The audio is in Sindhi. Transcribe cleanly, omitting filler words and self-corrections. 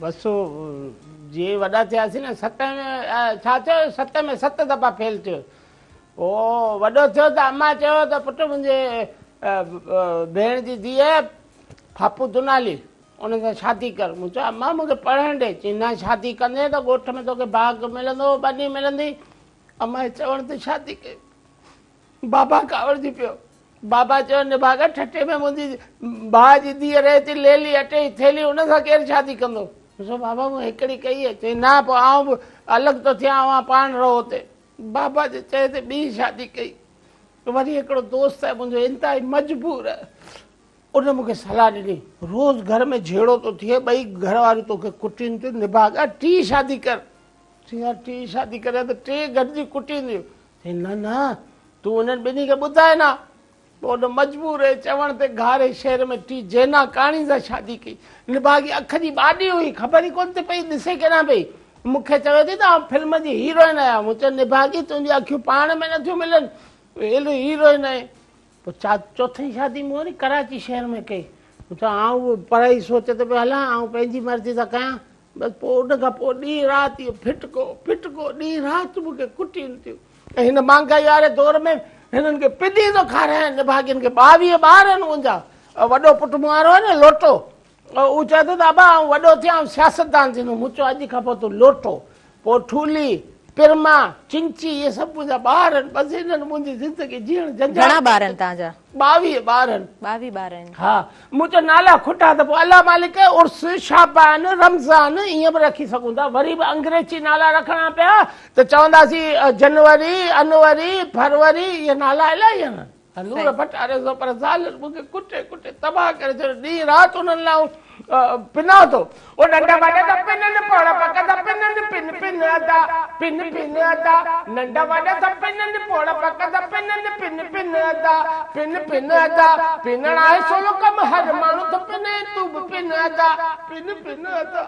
بس جيئن وڏا ٿياسين نه ستين ۾ ڇا ٿيو ستين ۾ ست دفعا فيل ٿيو پوء وڏو ٿيو ته امان چيو ته پٽ منهنجي ڀيڻ جي ڌيء ڦاپو دنالي ان سان شادي ڪر مون چيو امان مون کي پڙهڻ ڏي چي نه شادي ڪندين ته ڳوٺ ۾ توکي باغ ملندو ٻني ملندي امان جي چوڻ تي شادي ڪئي بابا ڪاوڙجي پيو. بابا چيو، نڀاڳا ٺٽي ۾ منهنجي ڀاء جي ڌيء رهي ٿي، ليلي اٽي جي ٿيلهي، ان سان ڪير شادي ڪندو؟ مون چيو، بابا مون هڪڙي ڪئي آهي. چيائين، نه پوء آئون به الڳ ٿو ٿيان، اوهان پاڻ رهو اتي. بابا جي چئي تي ٻي شادي ڪئي. وري هڪڙو دوست آهي منهنجو انتهائي مجبور آهي. ان مون کي صلاح ڏني، روز گهر ۾ جهيڙو ٿو ٿئي، ٻئي گهر واريون توکي ڪٽين ٿيون، نڀاڳا ٽين شادي ڪر. چيائين، يار ٽين شادي ڪريان ته ٽي گڏجي ڪٽينديون. چيائين، نه نه، تون انهن ٻنهي کي ٻڌاء نه. پوء ان مجبور جي چوڻ تي گهاري شهر ۾ ٽي جينا ڪاڻي سان شادي ڪئي. نڀاڳي اک جي ٻاڏي هئي، خبر ئي ڪونه ٿي پئي، ڏسي ڪيڏانهن پئي. مون کي چوي ٿي ته آئون فلم جي هيروئن آهيان. مون چيو، نڀاڳي تنهنجون اکيون پاڻ ۾ نٿيون ملن، هيروئن آهين. پوء چوٿين شادي مون وري ڪراچي شهر ۾ ڪئي. مون چيو آئون به پرائي سوچ تي پيو هلان، آئون پنهنجي مرضي سان ڪيان. بس پوء ان کان پوء ڏينهن رات اهو ڦٽڪو ڦٽڪو ڏينهن رات مون کي ڪٽين ٿيون. ۽ هن مهانگائي واري دور ۾ هنن کي پني ٿو کارايان نڀاڳين کي. 22 ٻار آهن منهنجا. وڏو پٽ مون وارو آهي نه لوٽو، هو چوي ٿو ته ابا آئون وڏو ٿيان آئون سياستدان ٿيندس. مون چيو اڄ کان پوء تون لوٽو، پوء ٺولي، پرما، چنچي اهي سڀ منهنجا ٻار آهن. بس هنن منهنجي زندگي جيئڻ جنجال گهڻا ٻار آهن توهان جا؟ 22 ٻار آهن. 22 ٻار آهن. ها مون چيو نالا کٽا ته پوء الله مالڪ عرس، شعبان، رمضان ائين به رکي سگهون ٿا. وري به انگريزي نالا رکڻا پيا ته چونداسين جنوري، انوري، فروري اهي نالا الائي آهن. نور ڀٽاري سو پر زالن مون کي ڪٽي ڪٽي تباهه ڪري ڇڏيو. ڏينهن رات انهن لاء پنا ٿو. او ننڍا وڏا ته پنن پوڙ پڪ ته پنن پن پن ادا پن پن ادا ننڍا وڏا ته پنن پوڙ پڪ ته پنن پن پن ادا پن پن ادا پنڻ آهي سولو ڪم هر ماڻهو ٿو پني تون به پن ادا پن پن ادا.